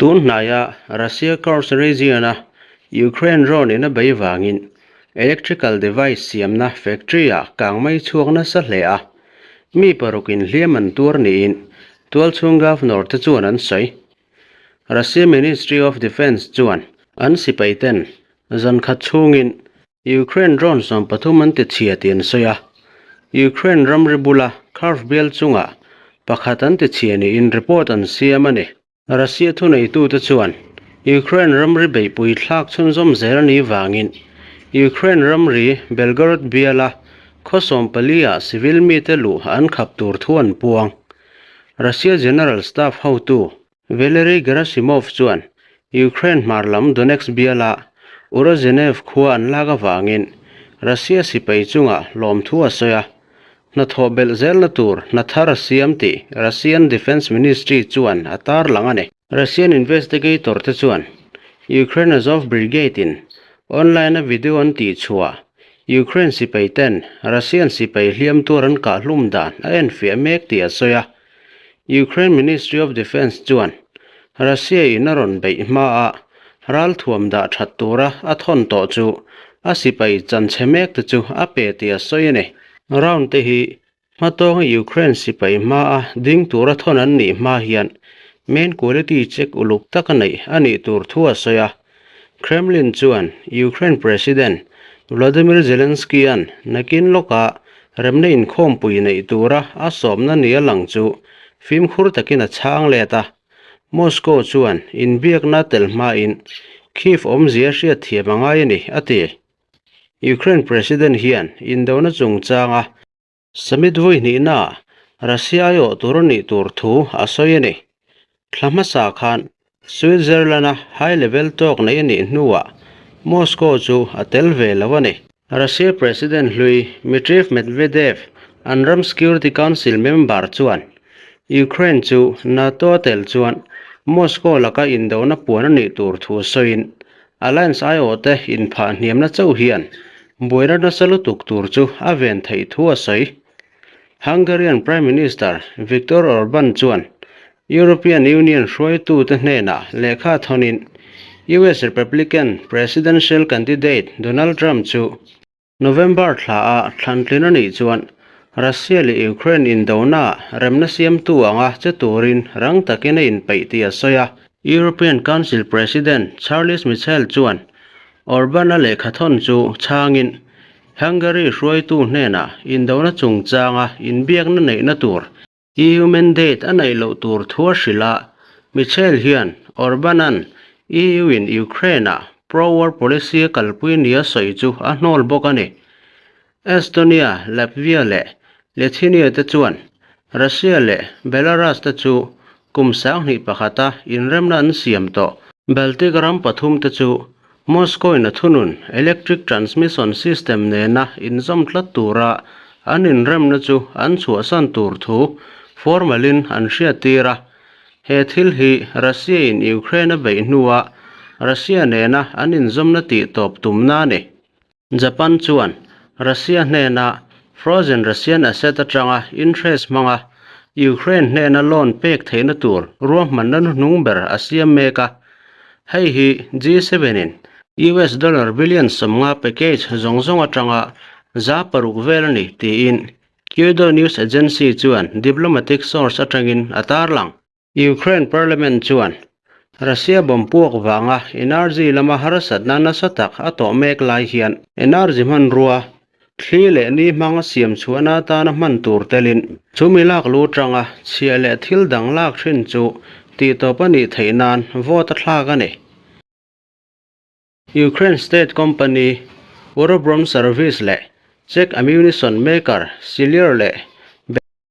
Tun hnaia Russia Kursk region-a Ukraine drone in a bei vangin electrical device siamna factory-ah kang mai chhuak nasa hle a, mi parukin hliam an tuar niin tualchhung governor te chuan an sawi. Russia Ministry of Defence chuan an sipaiten zan khat chhungin Ukraine drone 13 an ti chhia tih an sawi a, Ukraine ramri bula Kharv bial chungah pakhat an ti chhia niin report an siam a ni. Russia thuneitute chuan Ukraine ramri beihpui thlak chhunzawm zel a nih vangin Ukraine ramri Belgorod biala khaw 14 ah civil mite luh an khap tur thu an puang. Russia General Staff hotu Valery Gerasimov chuan Ukraine hmar lam Donetsk biala Urozhenev khua an lak avangin Russia sipai chungah lawmthu a sawi a, hnathawh belh zelna tur hna thar a siam tih Russian Defence Ministry chuan a tarlang a ni. Russian investigator te chuan Ukraine Azov Brigade in online a video an tihchhuah Ukraine sipai ten Russian sipai hliam tur an kah hlum dan a enfiah mek tih a sawi a. Ukraine Ministry of Defence chuan Russia in a rawn beih hmaa ralthuam dah that tura a thawn tawh chu a sipai chanchhe mek te chu a pe tih a sawi a ni. Round te hi hmatawnga Ukraine sipai hmaa ding tura thawn an nih hma hian main quality check uluk taka neih a nih tur thu a sawi a. Kremlin chuan Ukraine President Volodymyr Zelensky-a'n nakin lawkah remna inkhawmpui neih tura a sawmna nia lang chu fimkhur takin a chhang let a. Moscow chuan inbiakna tel hmain Kyiv awmzia hriat thiam a ngai a ni, a ti. Ukraine President hian indona chungchanga Summit vawi hnihnaah Russia aiawh tur a nih tur thu a sawi a ni. Thla hmasa khan Switzerland-a high level talk neih a nih hnuah Moscow chu a tel ve lo a ni. Russia President hlui Dmitry Medvedev an ram Security Council member chuan Ukraine chu NATO a tel chuan Moscow laka indona puan a nih tur thu sawiin Alliance aiawhte inphah hniamna chauh hian buaina nasa lutuk tur chu a ven theih thu a sawi. Hungarian Prime Minister Viktor Orban chuan European Union hruaitute hnenah lehkha thawnin US Republican presidential candidate Donald Trump chu November thlaah thlantlin a nih chuan Russia leh Ukraine indona remna siamtu anga che turin rang takin a inpeih tih a sawi a. European Council President Charles Michel chuan Orban-a lehkhathawn chu chhangin Hungary hruaitu hnenah indona chungchanga inbiakna neihna tur EU mandate a neih loh tur thu a hrilh a, Michel hian Orban-a'n EU-in Ukraine-a pro-war policy a kalpui nia sawi chu a hnawl bawk a ni. Estonia, Latvia leh Lithuania te chuan Russia leh Belarus te chu kum 2001-a inremna an siam tawh. Baltic ram pathum te chu Moscow-in a thunun electric transmission system nena inzawm tlat tura an inremna chu an chhuahsan tur thu formal-in an hriattir a. He thil hi Russia-in Ukraine a beih hnua Russia nena an inzawmna tih tawp tumna a ni. Japan chuan Russia hnena frozen Russian asset atanga interest hmanga Ukraine hnena loan pek theihna tur ruahmanna hnuhnung ber a siam mek a. Hei hi G7 in US dollar billion 50 package zawng zawng atanga 6% vel a ni tiin Kyodo News Agency chuan diplomatic source atangin a tarlang. Ukraine Parliament chuan Russia bomb puak vanga energy lama harsatna nasa tak a tawh mek lai hian energy hmanrua thli leh ni hmanga siam chhuahna atana hman tur telin chumi lak lu tanga chhia leh thil dang lak thin chu tihtawp a nih theih nan vote a thlak a ni. Ukraine state company Ukroboronservice leh Czech ammunition maker Silier leh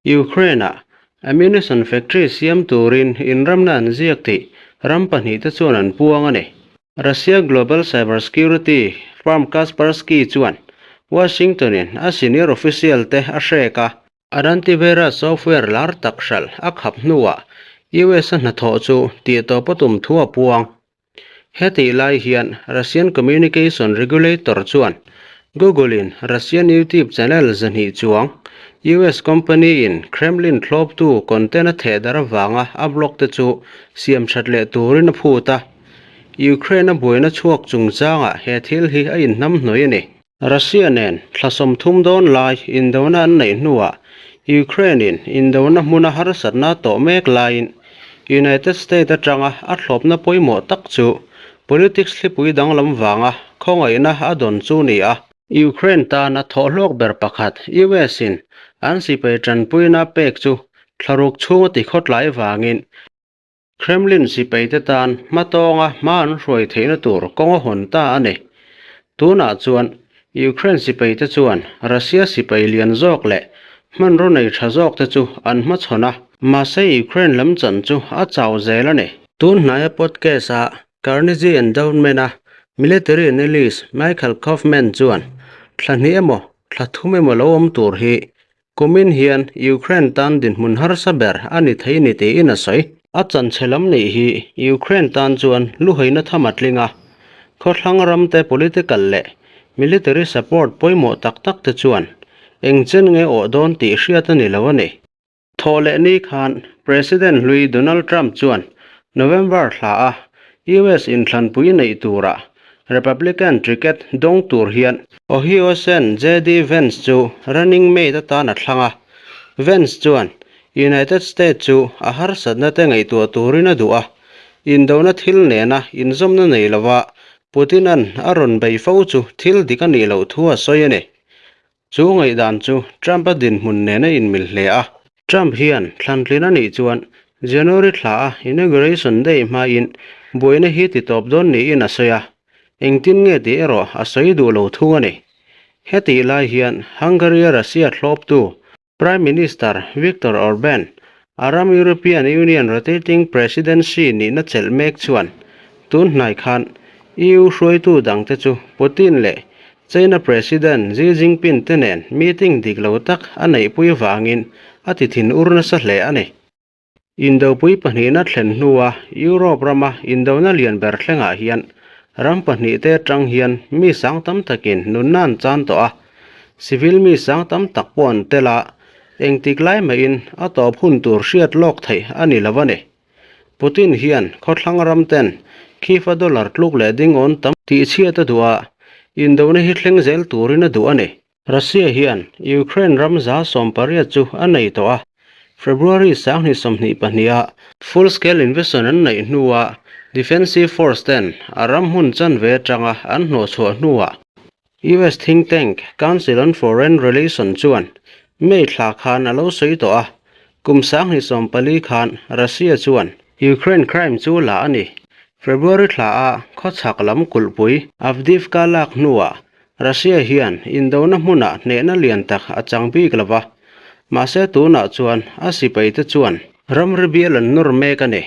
Ukraine-ah ammunition factory siam turin inramna an ziak tih ram pahnihte chuan an puang a ni. Russia global cybersecurity firm Kaspersky chuan Washington-in a senior official-te a hrek a, an antivirus software lar tak hralh a khap hnuah US-a hnathawh chu tihtawp a tum thu a puang. Hetih lai hian Russian communication regulator chuan Google-in Russian YouTube channel 200 chuang US company-in Kremlin thlawptu content a thehdarh avanga a block te chu siam that leh turin a phut a. Ukraine-a buaina chhuak chungchangah he thil hi a inhnamhnawih a ni. Russia nen thla 30 dawn lai indona an neih hnuah Ukraine-in indona hmuna harsatna tawh mek laiin United States atanga a thlawpna pawimawh tak chu politics thlipui danglam vanga khawngaihna a dawn chu ni a. Ukraine tana thawhhlawk ber pakhat US-in an sipai tanpuina pek chu thlaruk chhunga tikhawtlai vangin Kremlin sipaite tan hmatawnga hma an hruai theihna tur kawng a hawn ta a ni. Tunah chuan Ukraine sipaite chuan Russia sipai lian zawk leh hmanraw nei tha zawk te chu an hmachhawn a. Mahse Ukraine lam chan chu a chau zel a ni. Tun hnaia podcast-a Carnegie Endowment-a military analyst Michael Kofman chuan thla hnih emaw thla thum emaw lo awm tur hi Kumin hian Ukraine tan dinhmun harsa ber a ni thei ni tiin a sawi. A chanchhe lam nih hi Ukraine tan chuan luhaina tham a tling a, khawthlang ramte political leh military support pawimawh tak tak te chuan eng chen nge awh dawn tih hriat a ni lo a ni. Thawh leh ni khan President hlui Donald Trump chuan November thla a US inthlanpui neih turah Republican ticket dawng tur hian Ohio Sen JD Vance chu running mate atan a thlang a. Vance chuan United States chu a harsatna te ngaihtuah turin a duh a, indona thil nena inzawmna nei lova Putin-a'n a rawn bei fo chu thil dik a nih loh thu a sawi a ni. Chu ngaihdan chu Trump-a dinhmun nen a inmil hle a. Trump hian thlantlin a nih chuan January thla a Inauguration Day hmain buaina hi ti tawp dawn niin a sawi a, engtin nge tih erawh a sawi duh lo thung a ni. Hetih lai hian Hungary-a Russia thlawptu Prime Minister Viktor Orban a ram European Union rotating presidency nihna chelh mek chuan tun hnai khan EU hruaitu dangte chu Putin leh China President Xi Jinping te nen meeting dik lo tak a neihpui vangin a ti thin ur nasa hle a ni. Indopui pahnihna thlen hnua Europe rama indona lian ber thlengah hian ram pahnihte atang hian mi sang tam takin nunna an chan tawh a, civil mi sang tam tak pawh an tel a, engtik lai mahin a tawp hun tur hriat lawk theih a ni lo a ni. Putin hian khawthlang ram ten Kyiv-a dollar tluk leh ding awn tam tih chhiat a duh a, indona hi thleng zel turin a duh a ni. Russia hian Ukraine ram 80% chu a nei tawh a, February 2022 a full scale invasion an neih hnua defensive force ten a ram hmun chanve atanga an hnawhchhuah hnuah US think tank Council on Foreign Relations chuan May thla khan a lo sawi tawh a, kum 2014 khan Russia chuan Ukraine crime chu la a ni. February thla a khawchhak lam kulhpui Avdiivka lak hnuah Russia hian indona hmunah hnehna lian tak a chang bik lo va, mahse tunah chuan a sipaite chuan ramri bial an nawr mek a ni.